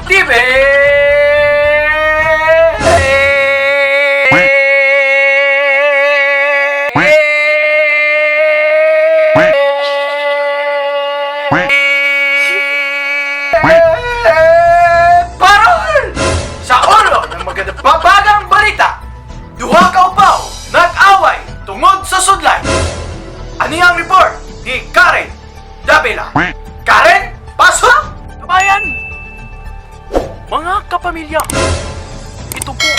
TV! Parol! Sa ulo ng magandang balita, duha ka upaw nag-away tungod sa sudlay. Ano ang report ni Karen Davila? Karen, pasok! Kabayan! Mga kapamilya, ito po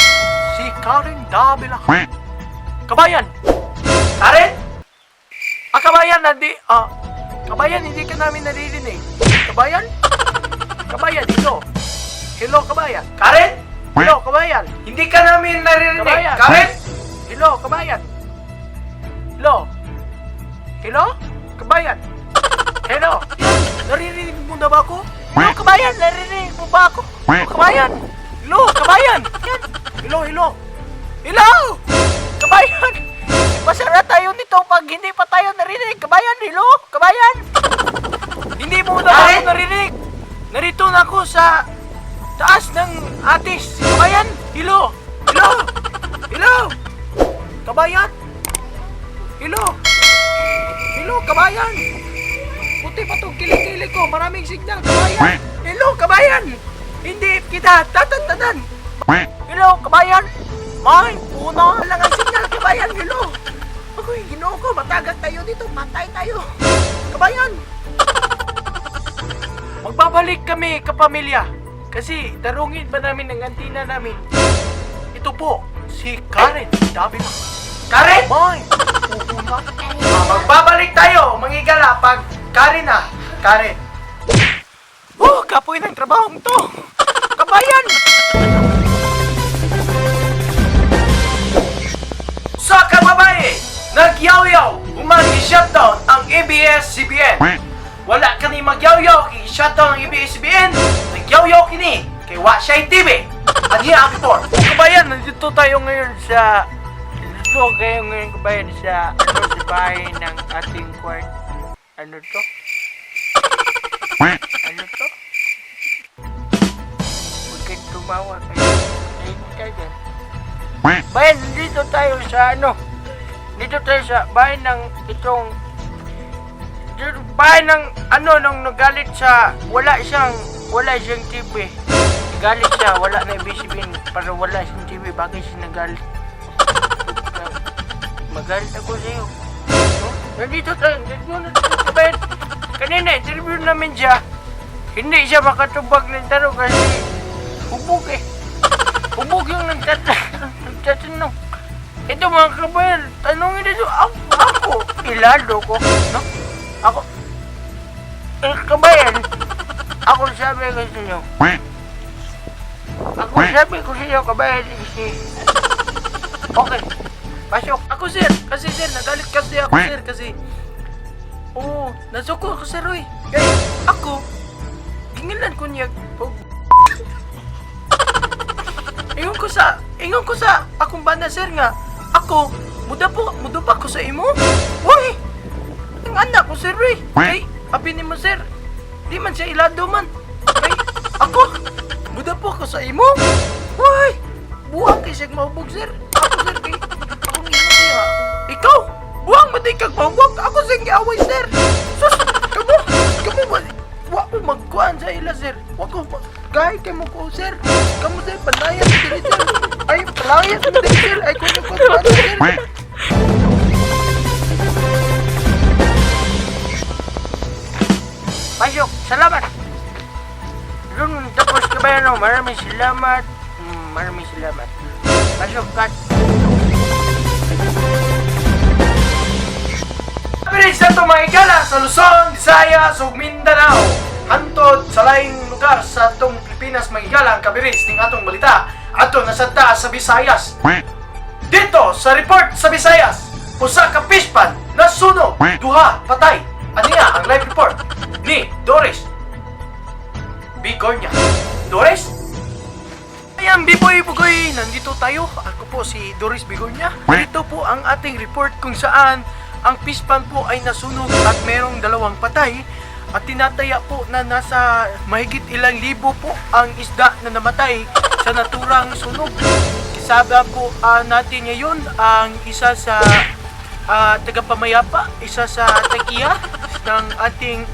si Karen Davila. Kabayan! Karen? Ah, kabayan, hindi, kabayan, hindi ka namin naririnig. Kabayan? Kabayan, dito. Hello, kabayan. Karen? Hello, kabayan. Hindi ka namin naririnig. Kabayan. Karen? Hello, kabayan. Hello. Hello? Kabayan. Hello. Naririnig mo na ba ako? Hello, kabayan. Naririnig mo ba ako? Hello, kabayan. Hello, kabayan. Yan. Hello, hello. Hello! Kabayan! Masara tayo nito pag hindi pa tayo narinig. Kabayan, hello? Kabayan! Hindi mo na ba ako Karen? narinig? Narito na ako sa taas ng atis. Kabayan, hello! Hello! Hello! Kabayan! Hello! Hello, kabayan! Puti pa tong kilikili ko. Maraming signal, kabayan! Hello, kabayan! Hindi kita tatantanan! Hello, kabayan! May, una lang ang signal, kabayan! Hello! Ako'y ginoo ko, matagat tayo dito, patay tayo! Kabayan! Magbabalik kami, kapamilya! Kasi tarungin pa namin ang antina namin. Ito po, si Karen Davila. Karen? May, pupunta. Ah, magbabalik tayo, mangigala, pag Karen na. Karen. Oh, kapoy ng trabahong to! Kabayan! Sa kababae, nagyaw-yaw, human i-shutdown ang ABS-CBN. Wala kani magyawyaw kay shutdown ang ABS-CBN. Nagyaw-yaw kini kay wa siya TV. Ani ang report. Kabayan, nandito tayo ngayon sa... Nandito kayo ngayon, kabayan, sa, ano, sa bahay ng ating kwart. Ano to? Ano to? Huwag kayong tumawa kayo. Ayun ka dyan. Bayan, nandito tayo sa ano? Dito tayo sa bahay ng itong bahay ng ano nung nagalit sa wala siyang TV. Nagalit siya, wala na ibig sabihin para wala siyang TV. Bakit siya nagalit? Magalit ako sa iyo. No? Nandito tayo, nandito na tayo sa bayan. Kanina, interview namin siya. Hindi siya makatubag ng tanong kasi hubog eh. Hubog yung nagtatanong. Ito mga kabayan, tanongin nito, ako, ilado ko, no? Ako, eh, kabayan, ako sabi ko sa inyo, ako sabi ko sa inyo, kabayan, kasi, okay, pasok. Ako sir, kasi sir, nagalit kasi ako sir kasi Oo, nasuko ako sir oy. Kay ako gingilan ko niya og ingon ko sa akong bana sir nga ako muda po mudupa ko sa imo. Uy! Ang anak ko sir oy. Kay abi nimo sir. Di man siya ilado man. Kay ako muda po ko sa imo. Uy! Buwang kay siyang maubog sir. Ako sir kay akong ingon siya. Ikaw, buwang mo di kag maubog. Ako siyang giaway sir. Sus, kamo, kamo ba? Wa ko magkuan sa ila sir. Wa ko gay kay mo ko sir. Kamo sir panayan diri sir. Ay palayas mo diri sir. Ay kuno ko kuan sir. Pasok, salamat. Doon, tapos kabayan, no, maraming salamat. Maraming salamat. Pasok, cut. Bilis na ito mga igala sa Luzon, Visayas ug Mindanao. Hantod sa laing lugar sa atong Pilipinas mga igala ang kabilis ning atong balita. Ato na sa taas sa Visayas. Dito sa report sa Visayas, usa ka fishpan nasunog, duha patay. Aniya ang live report ni Doris Bigornia. Doris? Ayan, Biboy Bugoy, nandito tayo. Ako po si Doris Bigornia. Ito po ang ating report kung saan ang pispan po ay nasunog at merong dalawang patay. At tinataya po na nasa mahigit ilang libo po ang isda na namatay sa naturang sunog. Kasama po natin ngayon ang isa sa tagapamayapa, isa sa tag-iya ng ating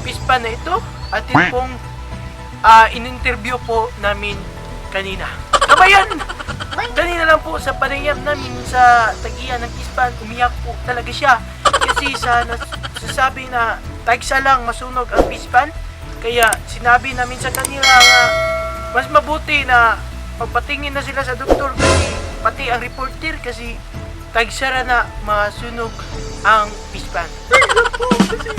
pispan na ito. Atin pong in-interview po namin kanina. Kabayan! Kanina lang po sa panayam namin sa tag-iya ng pispan, umiyak po talaga siya. Kasi sa nasasabi na tagsa lang masunog ang pispan, kaya sinabi namin sa kanila nga mas mabuti na pagpatingin na sila sa doktor kasi pati ang reporter kasi tagsara na masunog ang pispan. Po, kasi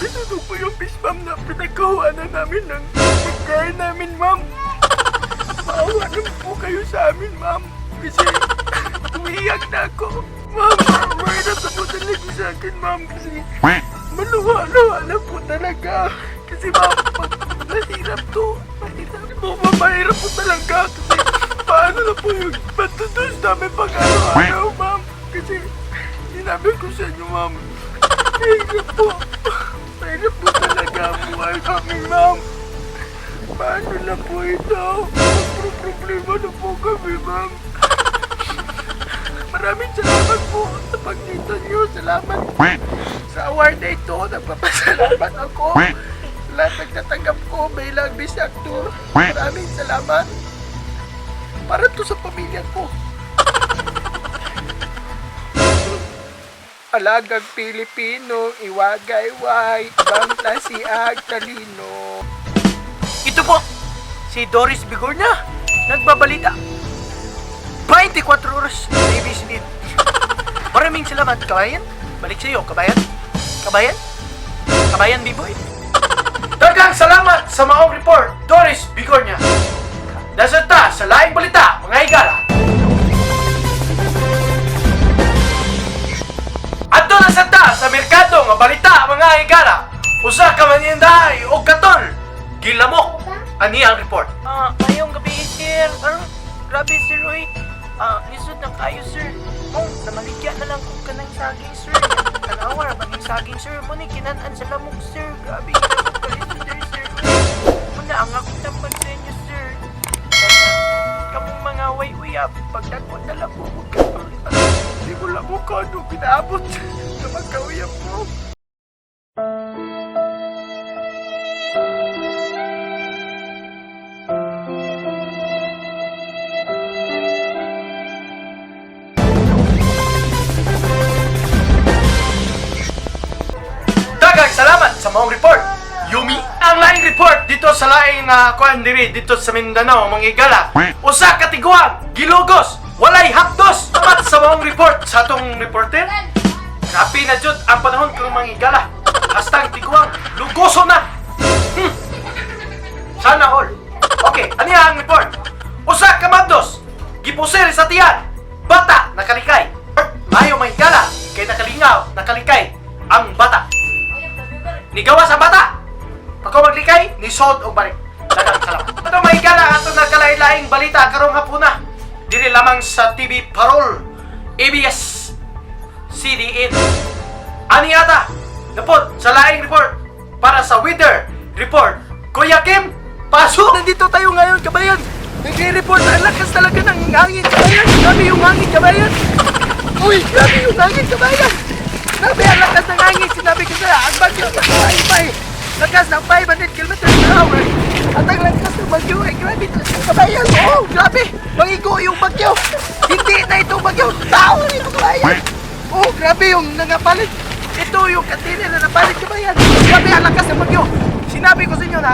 nasunog po yung fish, ma'am, na pinagkuha na namin ng pagkain namin, ma'am. Maawa naman po kayo sa amin, ma'am. Kasi umiiyak na ako. Ma'am, mahirap na po talaga sa akin, ma'am. Kasi maluha-luha na po talaga. Kasi ma'am, pag mahirap to. Mahirap po, ma'am, mahirap po talaga. Kasi paano na po yung patutos namin pag araw-araw, ma'am. Kasi sinabi ko sa inyo, ma'am. Mahirap po. Mahirap po talaga ang buhay namin, ma'am. Paano na po ito? Magproblema na po kami, ma'am. Maraming salamat po sa pagkita niyo. Salamat sa award na ito. Nagpapasalamat ako. Sa lahat ng natanggap ko bilang Best Actor. Maraming salamat. Para to sa pamilya ko. Alagang Pilipino, iwagayway, ibang klase ag talino. Ito po, si Doris Bigorna, nagbabalita. 24 oras sa ABCD. Maraming salamat, kabayan. Balik sa iyo, kabayan. Kabayan? Kabayan, B-boy. Daghang salamat sa maong report, Doris Bigornia. Nasa ta sa laing balita, mga higala. Adto na sa ta sa merkado nga balita, mga higala. Usa ka maninday og katol. Gilamok ani ang report. Ngayong gabi, sir. Ano? Grabe, sir, oy. Lisod na kayo, sir. Mong, namaligya na lang kung kanang saging, sir. Tanawa, maning saging, sir. Muna, kinan-an sa lamok, sir. Grabe, ginamok ka lisod, sir, sir. Muna, ang akong tambag sa inyo, sir. Sana, kamong mga way-uyab, pagdako na lang po, huwag ka. Di ko lang kung ano pinaabot sa magkauyap mo. Daghang salamat sa maong report. Yumi, ang laing report dito sa laing kuan diri dito sa Mindanao mga igala. Usa ka tiguang, gilugos, walay hapdos. Tapat sa maong report sa atong reporter. Grabe na jud ang panahon karong mga igala. Hastang tiguang, lugoso na. Sana all. Okay, ano ang report? Usa ka mabdos, gipusil sa tiyan. Bata nakalikay. Mayo may gala kay nakalingaw, nakalikay ang bata. Nigawa sa bata. Pagka maglikay, nisod og balik. Daghang salamat. Ato may gala ato nagkalain-laing balita karong hapuna. Diri lamang sa TV Parol, ABS CDN. Ani ata? Napod sa laing report para sa weather report. Kuya Kim, pasok! Nandito tayo ngayon, kabayan. Nagre-report. Ang lakas talaga ng hangin, kabayan. Grabe yung hangin, kabayan. Uy, grabe yung hangin, kabayan. Grabe ang lakas ng hangin. Sinabi ko sa'yo, ang bagyo ay ay lakas ng 500 kilometers per hour. At ang lakas ng bagyo ay grabe talaga, kabayan. Oh, grabe. Mangigo yung bagyo. Hindi na itong bagyo. Tao na ito, kabayan. Oh, grabe yung nangapalit. Ito yung katili na napalit, kabayan. Grabe ang lakas ng bagyo. Sinabi ko sa inyo na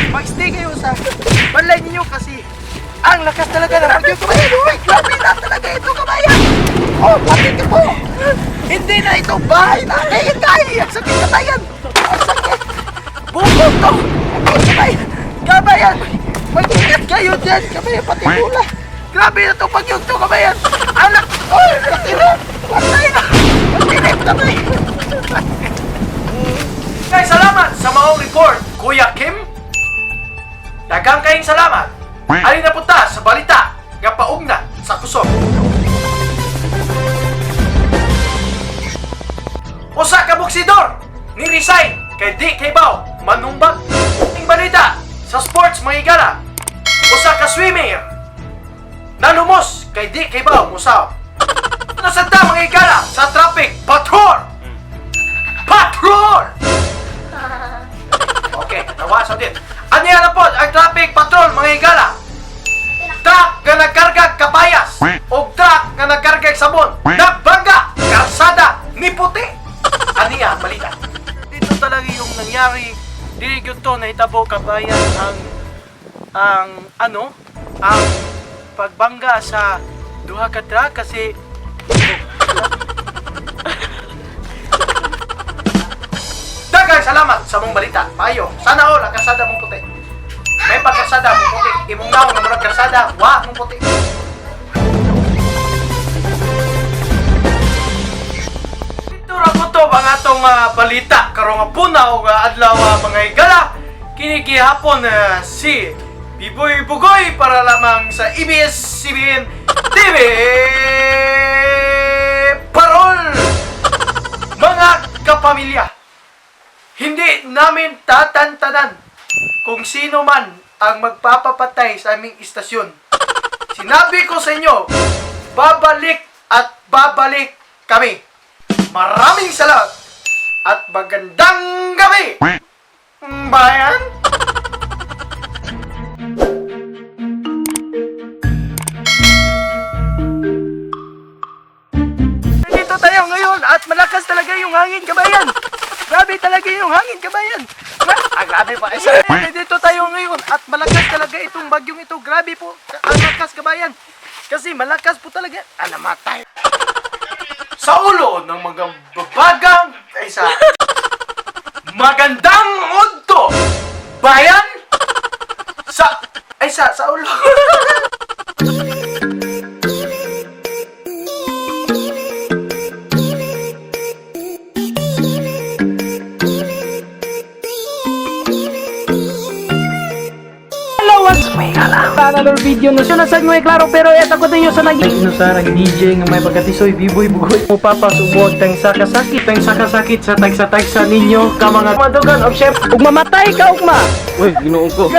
mag-stay kayo sa balay ninyo kasi ang lakas talaga ng bagyo, kabayan. Uy, grabe na talaga ito, kabayan. Oh, bakit ka po? Hindi na ito bahay na. Kaya kaya. Ang sakit, kabayan. Ang sakit. Buko to. Ay, kabayan. Kabayan. Mag-ingat kayo dyan. Kabayan, pati mula. Grabe na itong bagyong to, kabayan. Anak. Oh, laki na. Patay na. Patay na, kabayan. Kay salamat sa maong report, Kuya Kim. Daghang kayong salamat. Ali na punta sa balita nga paugna sa kusog. Usa ka boksidor ni resign Kay di kay baw manumbag. Ing balita sa sports, mga higala. Usa ka swimmer nalumos kay di kay baw musaw. Nasa ta, mga higala, sa traffic patrol. Patrol! Okay, tawa sa din. Ano yan na po ang traffic patrol, mga higala? Truck nga nagkargag kapayas o truck nga nagkargag sabon nagbangga, karsada ni puti. Aniya balita. Dito talaga yung nangyari. Dili gyud to nahitabo, kabayan, ang ano, ang pagbangga sa duha ka truck kasi Daghang salamat sa mong balita. Maayo. Sana all ang karsada mong puti. May pagkarsada mong puti. Imong naong nga murag karsada, wa mong puti. Dito ra ko to ang atong balita karong hapuna og adlaw, mga higala. Kini gihapon si Biboy Bugoy para lamang sa ABS-CBN TV Parol. Mga kapamilya, hindi namin tatantanan kung sino man ang magpapapatay sa aming istasyon. Sinabi ko sa inyo, babalik at babalik kami. Maraming salamat at magandang gabi! Bayan! Dito tayo ngayon at malakas talaga yung hangin, kabayan. Grabe talaga yung hangin, kabayan. Grabe pa. Dito tayo ngayon at malakas talaga itong bagyong ito. Grabe po ang lakas, kabayan. Kasi malakas po talaga. Alamatay. Sa ulo ng mga babagang ay sa magandang udto bayan sa ay sa ulo. Hello, what's another video na siya nasa inyo, klaro, pero eto ko ninyo sa naging Ino sa nag DJ nga may pagkatisoy Biboy Bugoy mo papasubuag tang sakasakit tang sakasakit sa tagsa-tagsa ninyo ka mga madugan of chef ug mamatay ka ugma. Uy, ginoo ko.